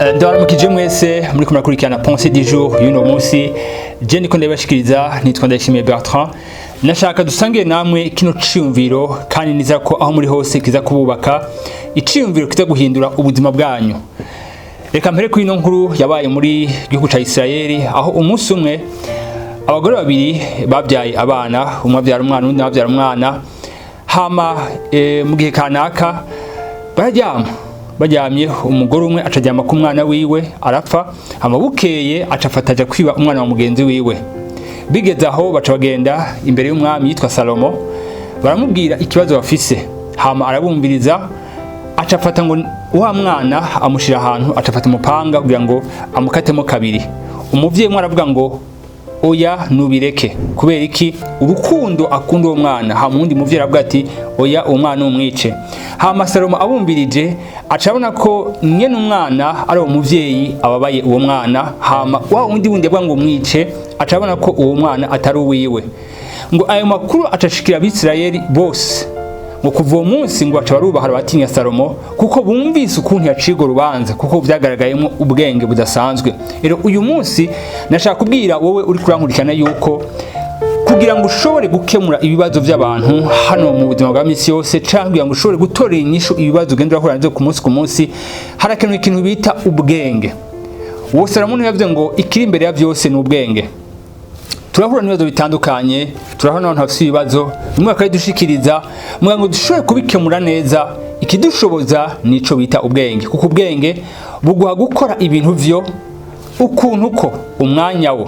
Ndabaramukije mwese muri murakurikirana Pensée du jour y'uno munsi. Je niko ndabashikiriza, nitwa Ndayishimiye Bertrand. Nashaka dusangiye namwe kino ciyumviro, kandi nizera ko aho muri hose kiza kububaka, iciyumviro kiza guhindura ubuzima bwanyu. Reka mpere kuri ino nkuru yabaye muri gihugu ca Isirayeli, aho umunsi umwe abagore babiri babyaye abana, umwe abyara umwana, undi nawe abyara umwana. Hama mu gihe kanaka bararyama. Baryamye, umugore umwe acaryama ku mwana wiwe, arapfa. Hama bukeye acafata aja kwiba umwana wa mugenzi wiwe. Bigeze aho, baca bagenda imbere y'umwami yitwa Salomo, baramubwira ikibazo bafise. Hama arabumviriza, acafata ngo wa mwana amushira ahantu, acafata umupanga kugira ngo amukatemo kabiri. Umuvyeyi umwe aravuga ngo: "Oya, nubireke." Kubera iki? Urukundo akunda uwo mwana. Hama uwundi muvyeyi aravuga ati: "Oya, uwo mwana umwice." Hama Salomo abumvirije, aca abona ko nyene umwana ari uwo muvyeyi ababaye uwo mwana. Hama wa wundi wundi avuga ngo mwice, aca abona ko uwo mwana atari uwiwe. Ngo ayo makuru acashikira Abisirayeli bose. Ngo kuva uwo munsi ngo baca barubaha, batinya Salomo, kuko bumvise ukuntu yaciye urwo rubanza, kuko vyagaragayemo ubwenge budasanzwe. Rero uyu munsi nashaka kubwira wowe uri kurankurikirana yuko kugira ngo ushobore gukemura ibibazo by'abantu hano mu buzima bwa misi yose, cyangwa kugira ngo ushobore gutorera inyishu ibibazo ugenda urahura navyo ku munsi ku munsi, harakenewe ikintu bita ubwenge. Uwo Salomo yavuze ngo ikiri imbere ya byose ni ubwenge. Turahura n'ibibazo bitandukanye, turahura n'abantu bafite ibibazo bimwe bakabidushikiriza, mugira ngo dushobore kubikemura neza, ikidushoboza nico bita ubwenge, kuko ubwenge buguha gukora ibintu vyo ukuntu ko umwanya wo.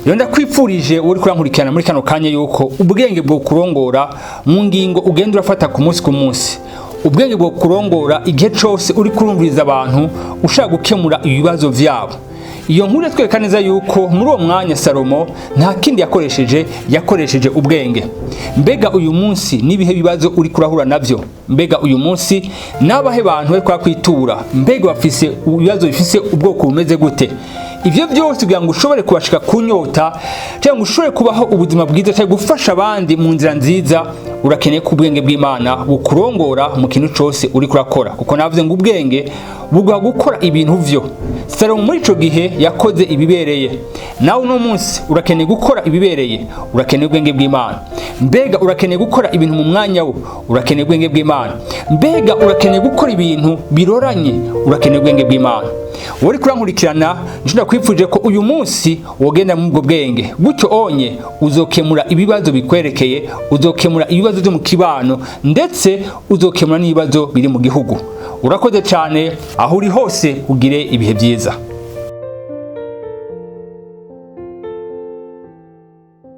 Rero ndakwipfurije, uri kurankurikirana muri kano kanya, yuko ubwenge bwo kurongora mu ngingo ugenda urafata ku munsi ku munsi, ubwenge bwo kurongora igihe cose uri kurumviriza abantu ushaka gukemura ibibazo vyabo. Iyo nkuru iratwereka neza yuko muri uwo mwanya Salomo nta kindi yakoresheje, yakoresheje ubwenge. Mbega uyu munsi n'ibihe bibazo uri kurahura navyo? Mbega uyu munsi n'abahe bantu bari kwakwitura? Mbega bafise ibibazo bifise ubwoko bumeze gute? Ivyo byose kugira ngo ushobore kubashika kunyota, cyangwa ngo ushobore kubaho ubuzima bwiza, cyangwa gufasha abandi mu nzira nziza, urakeneye ko ubwenge bw'Imana bukurongora mu kintu cose uri kurakora, kuko navuze ngo ubwenge buguha gukora ibintu vyo. Salomo muri ico gihe yakoze ibibereye. Nawe uno munsi urakeneye gukora ibibereye, urakeneye ubwenge bw'Imana. Mbega urakeneye gukora ibintu mu mwanya wo, urakeneye ubwenge bw'Imana. Mbega urakeneye gukora ibintu biroranye, urakeneye ubwenge bw'Imana. Wowe uri kurankurikirana, ndakwifuje ko uyu munsi wogenda muri ubwo bwenge. Gutyo onye uzokemura ibibazo bikwerekeye, uzokemura ibibazo byo mu kibano, ndetse uzokemura n'ibibazo biri mu gihugu. Urakoze cyane, aho uri hose ugire ibihe byiza.